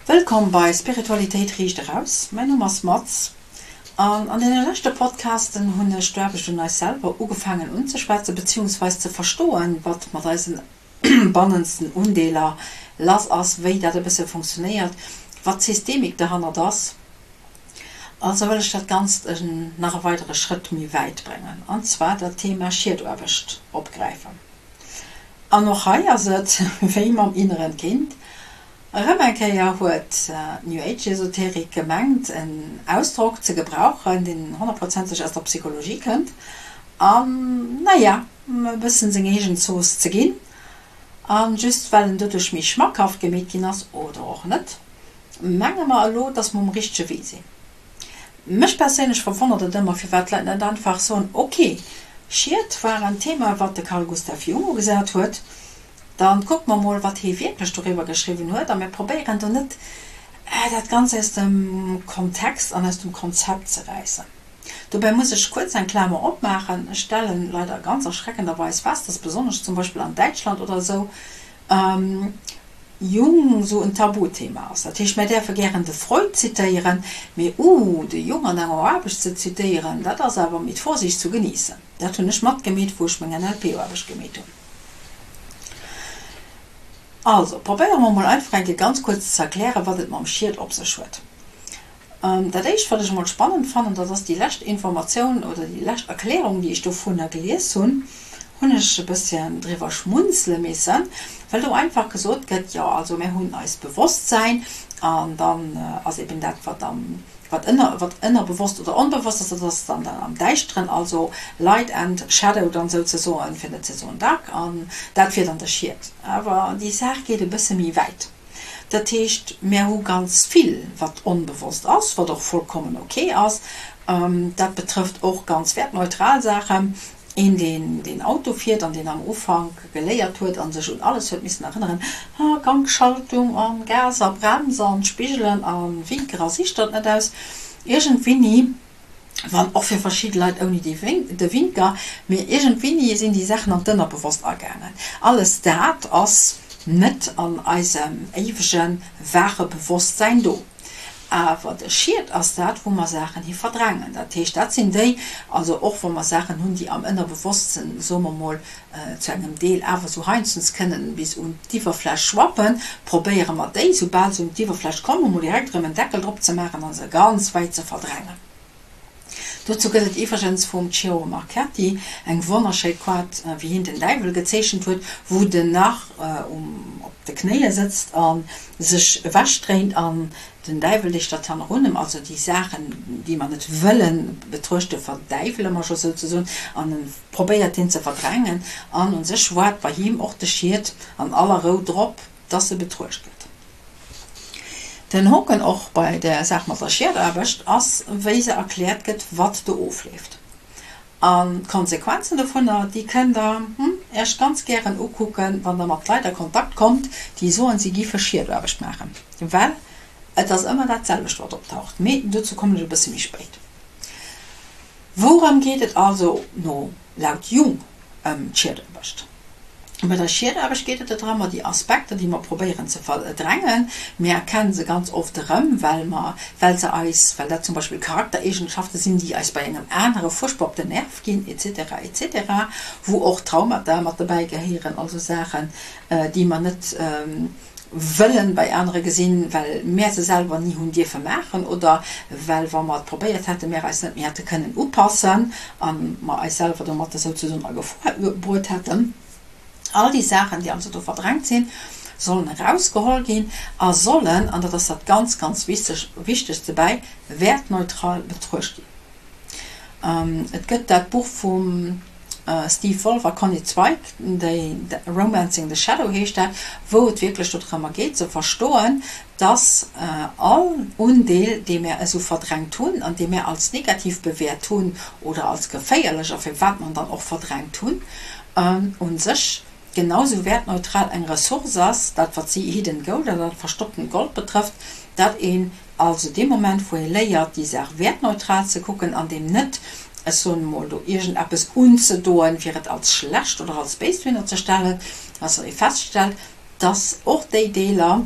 Wëllkomm bei Spiritualitéit riicht eraus. Mäin Numm ass Maz an an deene leschte Podcasten hunn ech d'Aarbecht un eis selwer ugefaangen unzeschwätzen, beziehungsweis ze verstoen, wat mat eisen bannensten Undeeler lass ass, wéi dat e bësse funktionéiert, wat d'Systemik derhannert ass. Also wëll ech dat Ganzt en nach e weidere Schrëtt méi wäit bréngen, an zwar dat Thema Schiedaarbecht opgräifen. An och hei ass et wéi mam inneren Kind, Erëm eng Kéier huet d'New Age Esoterik gemengt en Ausdrock ze gebrauchen, deen honnertprozenteg aus der Psychologie kënnt an, naja, e bëssen seng eegen Zooss ze ginn. A just well en doduerch méi schmackhaft gemeet ginn ass, oder och net, menge mer elo, dass mer um richtege Wee sinn. Mech perséinlech verwonnert et ëmmer, firwat d'Leit net einfach soen, ok, Schied war en Thema, wat de Carl Gustav Jung ugesat huet, Dann kucke mer mol, wat hee wierklech doriwwer geschriwwen huet, a mir probéieren do net, dat Ganzt aus dem Kontext an aus dem Konzept ze räissen. Dobäi muss ech kuerz eng Klamer opmaachen, Ech stellen leider ganz erschreckenderweis fest, dass besonnesch zum Beispill an Däitschland oder esou Jung esou en Tabuthema ass. Dat heescht, mär däerfe gären de Freud zitéieren, mee uh, de Jung an enger Aarbecht ze zitéieren, dat ass awer mit Vorsicht zu genießen. Dat hunn ech matgemeet, wou ech meng NLP-Aarbecht gemeet hunn. Also, probéiere mer mol einfach eng Kéier ganz kuerz ze erklären, wat et mam Schiet op sech huet. Dat éischt, wat ech emol spannend fannen, dat ass déi lescht Informatioun oder déi lescht Erklärung, déi ech dovunner gelies hunn, hunn ech e bësschen driwwer schmunzele missen, well do einfach gesot gëtt, jo, also mär hunn eist Bewosstsäin an dann ass eben dat, wat am Wat ënner, wat ënnerbewosst oder onbewosst ass, dat ass dann dann am Däischteren, also Light and Shadow dann souzesoen, fir net ze soen Dark, an dat wier dann de Schiet. Awer déi Saach geet e bësse méi wäit. Dat heescht, mär hu ganz vill, wat onbewosst ass, wat och vollkommen ok ass. Dat betrëfft och ganz wäertneutral Saachen. Een, deen deen Auto fiert an deen am Ufank geléiert huet a sech un alles huet missen erënneren, ah, Gangschaltung an Gas a Brems an Spigelen a Winker a sicht dat net aus, iergendwéini, wann och fir verschidde Leit ouni de Winker, mee iergendwéini sinn déi Saachen an d'Ënnerbewosst agaangen. Alles dat ass net an eisem éiwege waache Bewosstsäin do. Awer de Schiet ass dat, wou mer Saachen hi verdrängen. Dat heescht, dat sinn déi, also och wa mer Saachen hunn, déi am Ënnerbewossten, soe mer mol, zu engem Deel awer esou heiansdens kënnen bis un d'Iwwerfläch schwappen, probéiere mer déi, soubal se un d'Iwwerfläch kommen, mol direkt erëm en Deckel drop ze maachen a se ganz wäit ze verdrängen. Dozou gëtt et iwwregens vum Ciro Marchetti eng wonnerschéi Kaart, wéi hien den Däiwel gezeechent huet, wou den nach op de Knéie sëtzt a sech ewechdréint an den Däiwel deeg dat hannerun em, also déi Saachen, déi mer net wëlle betruechten, verdäiwele mer jo souzesoen an e probéiert deen ze verdrängen an u sech waart bei him och de Schiet an aller Rou drop, dass e betruecht gëtt. Den Hoken och bei där Saach mat der Schietaarbecht ass, wéi se erkläert gëtt, wat do ofleeft. An d'Konsequenzen dovunner, déi kënnt Der Iech ganz gären ukucken, wann Der mat Leit a Kontakt kommt, déi soen, si géife Schietaarbecht maachen. Well et ass ëmmer dat selwecht, wat optaucht. Mee dozou kommen ech e bësse méi spéit. Wourëm geet et also no laut Jung ëm d'Schietaarbecht? Bei der Schietaarbecht geet et drëmmer, déi Aspekter, déi mer probéieren ze verdrängen, mir erkennen se ganz oft erëm, well mer, well se eis, well dat zum Beispill Charaktereegenschafte sinn, déi eis bei engem anere fuerchtbar op den Nerv ginn, etc. Etc. Wou och Traumata mat dobäi gehéieren, also Saachen, déi mer net wëllen bei anere gesinn, well mär se selwer ni hunn dierfe maachen oder well, wa mer et probéiert hätten, mär eis net méi hätte kënnen upassen a mer eis selwer domatter souzesoen a Gefor bruet hätten. All déi Saachen, déi also do verdrängt sinn, sollen erausgeholl ginn a sollen, an dat ass dat ganz, ganz Wichtegst dobäi, wäertneutral betruecht ginn. Et gëtt dat Buch vum Steve Wolff a Conny Zweig, déi Romancing the Shadow heescht dat, wou et wierklech dodrëmmer geet ze verstoen, dass all Undeel, dee mär esou verdrängt hunn an dee mär als negativ bewäert hunn oder als geféierlech a firwat mer en dann och verdrängt hunn, u sech genau sou wäertneutral eng Ressource ass, dat wat si Hidden Gold oder dat verstopptent Gold betrëfft, dat een also dee Moment wou ee léiert déi Saach wäertneutral ze kucken an deem net, ech soen emol, do iergendeppes unzedoen, fir et als schlecht oder als béis dohinner ze stellen, dass ee feststellt, dass och déi Deeler.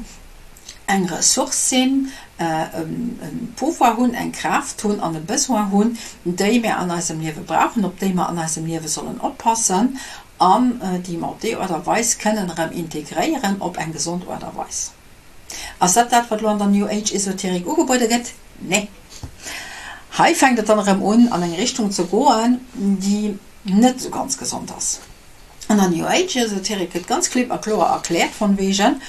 Eng Ressource sinn, e Pouvoir hunn, eng Kraaft hunn an e Besoin hunn, déi mir an eisem Liewe brauchen, op déi mer an eisem Liewe sollen oppassen an déi mer op déi Aart a Weis kënnen erëm integréieren op eng gesond Aart a Weis. Ass dat dat, wat elo an der New Age Esoterik ugebuede gëtt? Nee. Hei fänkt et dann erëm un, an eng Richtung ze goen, déi net esou ganz gesond ass. An der New Age Esoterik gëtt ganz klipp a kloer erkläert von wegen,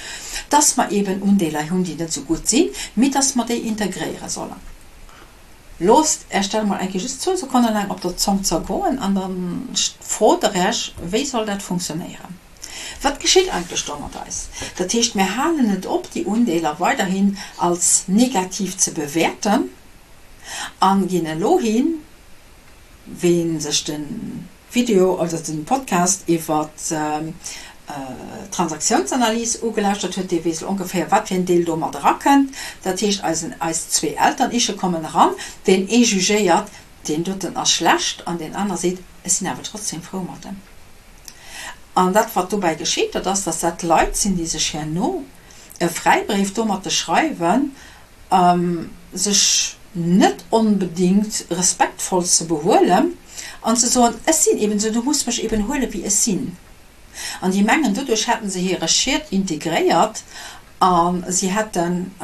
dass mer eben Undeeler hunn, déi net esou gutt sinn, mee dass mer déi integréiere sollen. Loosst Äech dat emol eng Kéier just zwou Sekonne laang op der Zong zergoen an da frot Der Äech, Wéi soll dat funktionéieren? Wat geschitt eigentlech do mat eis? Dat heescht, mir halen net op, déi Undeeler weiderhin als negativ ze bewäerten a ginn elo hin, ween sech de Video oder den Podcast iwwer d'Transaktiounsanalyse ugelauschtert huet, dee weess elo ongeféier wat fir en Deel do mat erakënnt. Dat heescht eisen, eis zwee Eltern-Iche kommen eran, deen ee jugéiert, deen doten ass schlecht an deen aner seet, ech sinn awer trotzdem frou mat em. An dat wat dobäi geschitt, dat ass, dass dat Leit sinn, déi sech herno e Fräibréif domatte schreiwen, sech net onbedingt respektvoll ze behuelen an ze soen, ech sinn eben esou, du muss mech eben huelen, wéi ech sinn. An déi mengen, doduerch hätten se hire Schied integréiert a si hätten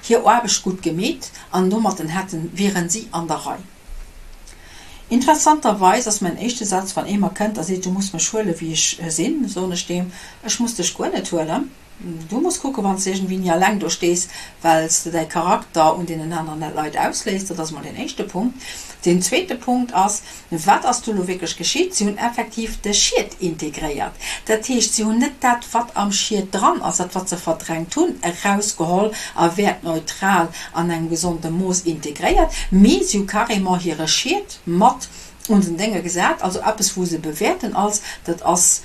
hir Aarbecht gutt gemeet an domatten hätten, wieren si an der Rei. Interessanterweis ass mäin éischte Saz, wann ee mer kënnt a seet, du muss mech huelen, wéi ech sinn, soen ech deem, ech muss dech guer net huelen. Du muss kucken, wann s de iergendwéi ni alleng do stees, well s de däi Charakter un deenen aneren Leit ausléis. Dat ass emol deen éischte Punkt. Deen zweete Punkt ass, Wat ass do elo wierklech geschitt? Si hunn effektiv de Schiet integréiert. Dat heescht, si hunn net dat, wat am Schiet dran ass, dat, wat se verdrängt hunn, erausgeholl a wäertneutral an engem gesonde Mooss integréiert, mee si hu carrément hire Schiet mat un den Dénge gesat, also eppes, wou se bewäerten als, dat ass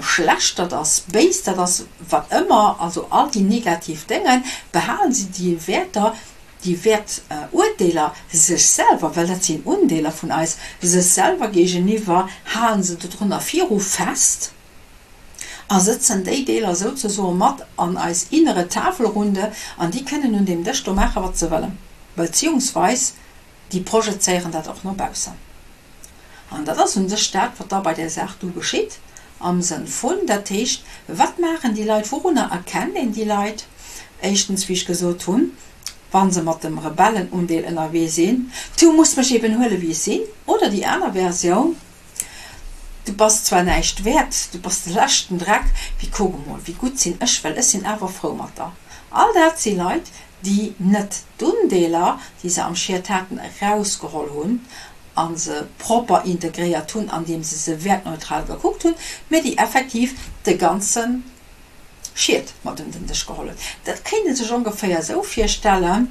schlecht, dat ass béis, dat ass wat ëmmer, also all déi negativ Déngen, behalen si déi Wäerter, déi Wäertuerteeler sech selwer, well dat sinn Undeeler vun eis, sech selwer géigeniwwer, halen se dodrunner viru fest a sëtzen déi Deeler souzesoe mat an eis innere Tafelrunde an déi kënnen un deem Dësch do maachen, wat se wëllen, beziehungsweis déi projezéieren dat och no baussen. An dat ass u sech dat, wat da bei där Saach do geschitt, am Sënn vun, dat heescht, wat maachen déi Leit, wourunner erkennt een déi Leit? Éischtens, wéi ech gesot hunn, wa se mat dem Rebellenundeel ënnerwee sinn, Du muss mech eben huelen, wéi ech sinn. Oder déi aner Versioun, Du bass zwar näischt wäert, du bass de leschten Dreck, mee kuck emol, wéi gutt sinn ech, well ech sinn awer frou mat der. All dat si Leit, déi net d'Undeeler, déi se am Schiet haten, erausgeholl hunn a se propper integréiert hunn, andeem se se wäertneutral gekuckt hunn, mee déi effektiv de ganze Schiet mat un den Dësch geholl hunn. Dat kéint ee sech ongeféier esou virstellen,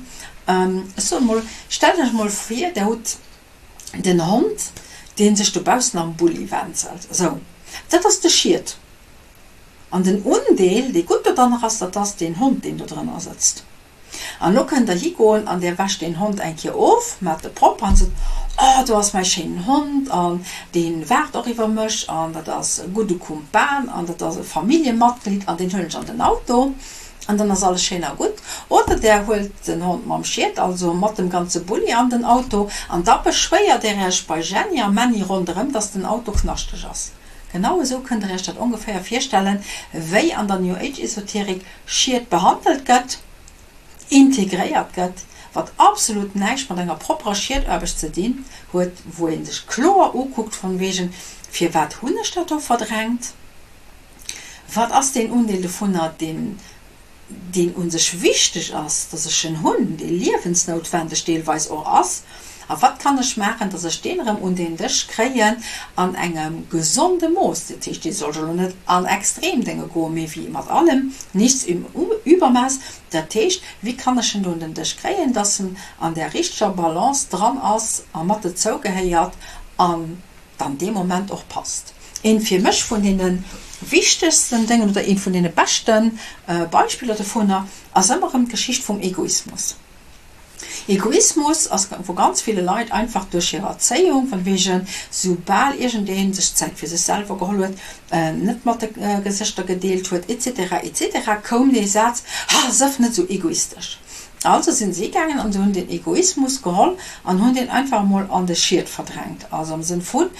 ech soen emol, stellt Iech emol vir, Der hutt den Hond, dee sech dobaussen am Bulli wenzelt. Esou, dat ass de Schiet. An den Undeel, dee gutt dodanner ass, dat ass deen Hond, deen do drënner sëtzt. An lo kënnt der higoen an där wäscht deen Hond eng Kéier of, maacht e propper an sot, Oh, do ass mäi schéinen Hond an dee waacht och iwwer mech an dat ass e gudde Kumpan an dat ass e Familljematglied an deen huelen ech an den Auto an dann ass alles schéin a gutt. Oder där huelt den Hond mam Schiet, also mat dem ganze Bulli an den Auto an da beschwéiert där iech bei Jenny a Männi ronderëm, dass den Auto knaschteg ass. Genau esou kënnt der iech dat ongeféier virstellen, wéi an der New Age Esoterik Schied behandelt gëtt, integréiert gëtt, wat absolut näischt mat enger propperer Schiedaarbecht ze dinn huet, wou ee sech kloer ukuckt von wegen, firwat hunn ech dat do verdrängt, wat ass deen Undeel dovunner, deen deen u sech wichteg ass, dass ech en hunn, dee liewensnoutwendeg deelweis och ass, a wat kann ech maachen, dass ech deen erëm un den Dësch kréien an engem gesonde Mooss. Dat heescht, dee soll elo net an extrem Dénge goen, mee wéi mat allem, nichts im Übermaß. Dat heescht, wéi kann ech en do un den Dësch kréien, dass en an där richteger Balance dran ass a mat dozou gehéiert an dann dee Moment och passt. Eent fir mech vun deene wichtegsten Déngen oder eent vun deene beschte Beispiller dovunner ass ëmmer erëm d'Geschicht vum Egoismus. Egoismus ass vu ganz ville Leit einfach duerch hir Erzéiung, von wegen soubal iergendeen sech Zäit fir sech selwer geholl huet, net mat de Gesëschter gedeelt huet, etc etc, koum dee Saz, Ha, sëff net esou egoistesch. Also sinn se higaangen an se hunn den Egoismus geholl an hunn deen einfach emol an de Schiet verdrängt. Also am Sënn vun,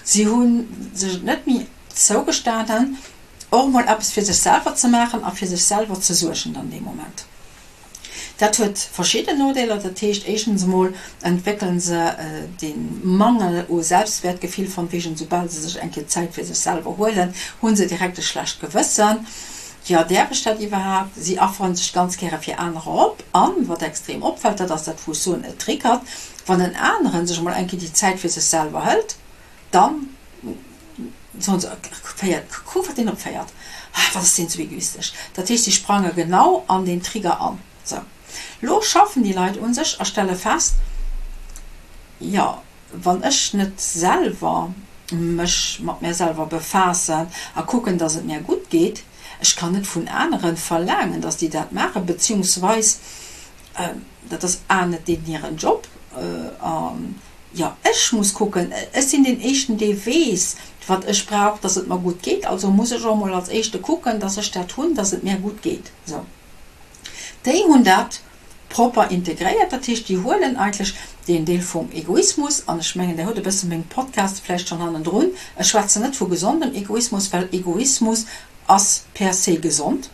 si hu sech et net méi zougestanen, och emol eppes fir sech selwer ze maachen a fir sech selwer ze suergen dann dee Moment. Dat huet verschidden Nodeeler. Dat heescht, éischtens emol entwéckele se de Mangel u Selbstwäertgefill, von wegen, soubal se sech eng Kéier Zäit fir sech selwer huelen, hu se direkt e schlecht Gewëssen. Jo, däerf ech dat iwwerhaapt? Si afferen sech ganz gäre fir anerer op. An, wat extrem opfält, dat ass dat, wou ech soen, et triggert, wann en anere sech emol eng Kéier déi Zäit fir sech selwer hëlt, Dann soen se, Féiert, kuck wat deen opféiert, ah wat ass deen esou egoistesch. Dat heescht, si sprange genau an deen Trigger an. Sou, lo schaffen déi Leit un sech a stelle fest, jo, wann ech net selwer mech mat mär selwer befaassen a kucken, dass et mär gutt geet, ech kann net vun anere verlaangen, dass déi dat maachen, beziehungsweis dat ass a net deenen hiren Job an jo, ech muss kucken, ech sinn deen Éischten, dee weess, wat ech brauch, dass et mer gutt geet, also muss ech och emol als Éischte kucken, dass ech dat hunn, dass et mär gutt geet. Sou, déi hunn dat propper integréiert, dat heescht, déi huelen eigentlech deen Deel vum Egoismus, an ech mengen, där hutt e bësse meng Podcaste vläicht schonn hannendrun, ech schwätzen net vu gesondem Egoismus, well Egoismus ass per se gesond,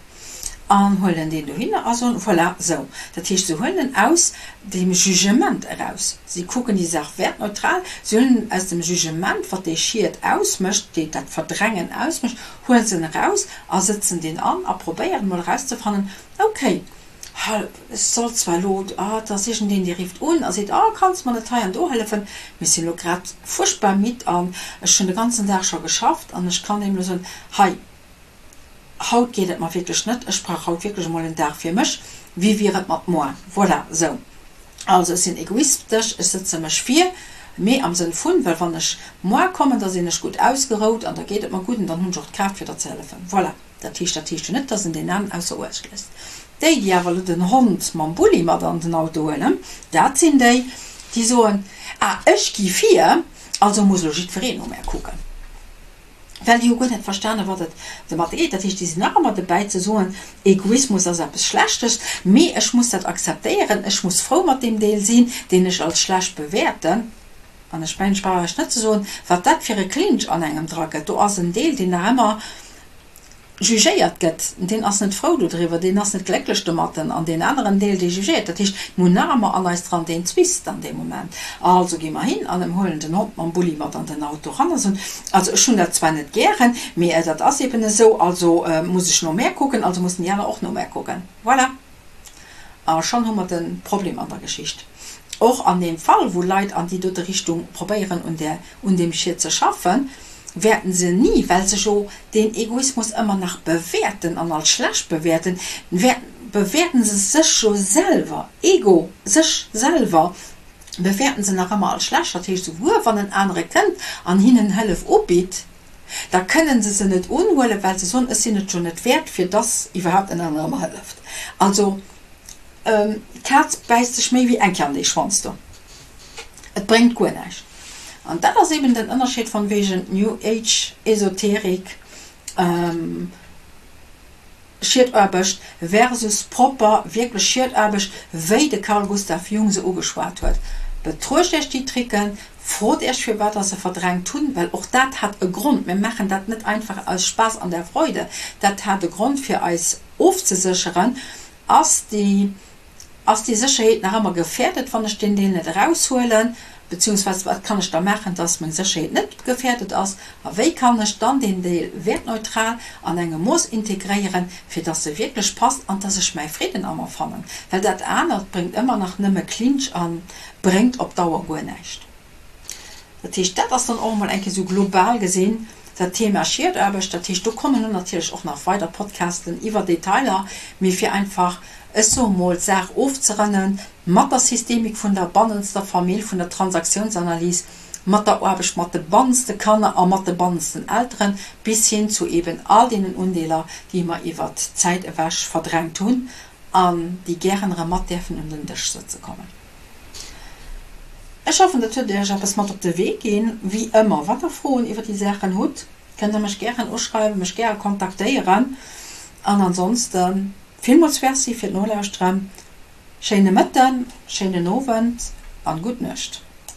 an huelen deen dohinner a soen, voilà, sou. Dat heescht, se huelen en aus dem Jugement eraus. Si kucken déi Saach wäertneutral, se huelen en aus dem Jugement, wat dee Schiet ausmécht, dee dat Verdrängen ausmécht, huele se en eraus a sëtzen deen an a probéieren emol erauszefannen, okay, ech soll zwar elo, ah, et ass iergendeen, dee rifft un a seet, oh, kanns de mer net hei an do hëllefen, mee ech sinn elo grad fuerchtbar midd an ech hunn de ganzen Dag scho geschafft an ech kann deem elo soen, hei, Haut geet et mer wierklech net, ech brauch haut wierklech emol en Dag fir mech, wéi wier et mat moar? Voilà, sou. Also ech sinn egoistesch, ech sëtze mech vir, mee am Sënn vun, well wann ech moar kommen, da sinn ech gutt ausgerout an da geet et mer gutt an dann hunn ech och d'Kraaft fir der ze hëllefen. Voilà. Dat heescht, dat heescht jo net, dass en deen aneren ausser Uecht léisst. Déi, déi awer elo den Hond mam Bulli mat an den Auto huelen, dat sinn déi, déi soen, Ah, ech gi vir, also muss elo jiddwereen no mär kucken. Well déi hu guer net verstanen, wat et domat geet. Dat heescht, déi sinn nach ëmmer dobäi ze soen, Egoismus ass eppes Schlechtes, mee ech muss dat akzeptéieren, ech muss frou mat deem Deel sinn, deen ech als schlecht bewäerten. An ech mengen, ech brauch Iech net ze soen, wat dat fir e Clinch an engem dra gëtt. Do ass en Deel, deen nach ëmmer jugéiert gëtt, deen ass net frou dodriwwer, deen ass net glécklech domatten, an deen aneren Deel, dee jugéiert. Dat heescht, mir hunn nach ëmmer an eis dran deen Zwist an deem Moment. Also gi mer hin an huelen den Hond mam Bulli mat an den Auto ran a soen, Also ech hunn dat zwar net gären, mee dat ass eben esou, also muss ech no mär kucken, also mussen déi aner och no mär kucken. Voilà! A schonn hu mer de Problem an der Geschicht. Och an deem Fall, wou Leit an déi dote Richtung probéieren un där, un deem Schiet ze schaffen, wäerten se ni, well se jo deen Egoismus ëmmer nach bewäerten an als schlecht bewäerten, wäerten, bewäerten se sech jo selwer, Ego, sech selwer bewäerten se nach ëmmer als schlecht. Dat heescht, souguer wann en anere kënnt an hinnen Hëllef ubitt, da kënnen se se net unhuelen, well se soen, ech sinn et jo net wäert, fir dass iwwerhaapt en anere mer hëlleft. Also, d'Kaz bäisst sech méi wéi eng Kéier an dee Schwanz do. Et bréngt guer näischt. An dat ass eben den Ënnerscheed von wegen New Age, Esoterik, Schietaarbecht versus propper, wierklech Schietaarbecht, wéi de Carl Gustav Jung se ugeschwat huet. Betruecht Iech déi Tricken, frot Iech firwat der se verdrängt hunn, well och dat hat e Grond. Mir maachen dat net einfach aus Spaß an der Freude, dat hat e Grond fir eis ofzesécheren. Ass déi Ass déi Sécherheet nach ëmmer gefährdet, wann ech deen Deel net eraushuelen? Beziehungsweise wat kann ech da maachen, dass meng Sécherheet net gefährdet ass? A wéi kann ech dann deen Deel wäertneutral an engem Mooss integréieren, fir dass e wierklech passt an dass ech mäi Fridden a mer fannen? Well dat anert bréngt ëmmer nach nëmme Clinch a bréngt op Dauer guer näischt. Dat heescht, dat ass dann och emol eng Kéier esou global gesinn dat Thema Schietaarbecht. Dat heescht, do kommen elo natierlech och nach weider Podcasten iwwer Detailer, mee fir einfach, ech soe mol, d'Saach ofzerënnen mat der Systemik vun der bannenster Famill, vun der Transaktiounsanalyse, mat der Aarbecht mat de bannenste Kanner a mat de bannensten Elteren, bis hin zu eben all deenen Undeeler, déi mer iwwert d'Zäit ewech verdrängt hunn an déi gären erëm mat däerfen un den Dësch sëtze kommen. Ech hoffen, dat huet Iech eppes mat op de Wee ginn. Wéi ëmmer, wann der Froen iwwer déi Saachen hutt, kënnt der mech gären uschreiwen, mech gäre kontaktéieren. An ansonsten villmools Merci fir d'Nolauschteren. Schéine Mëtten, schéinen Owend an gutt Nuecht.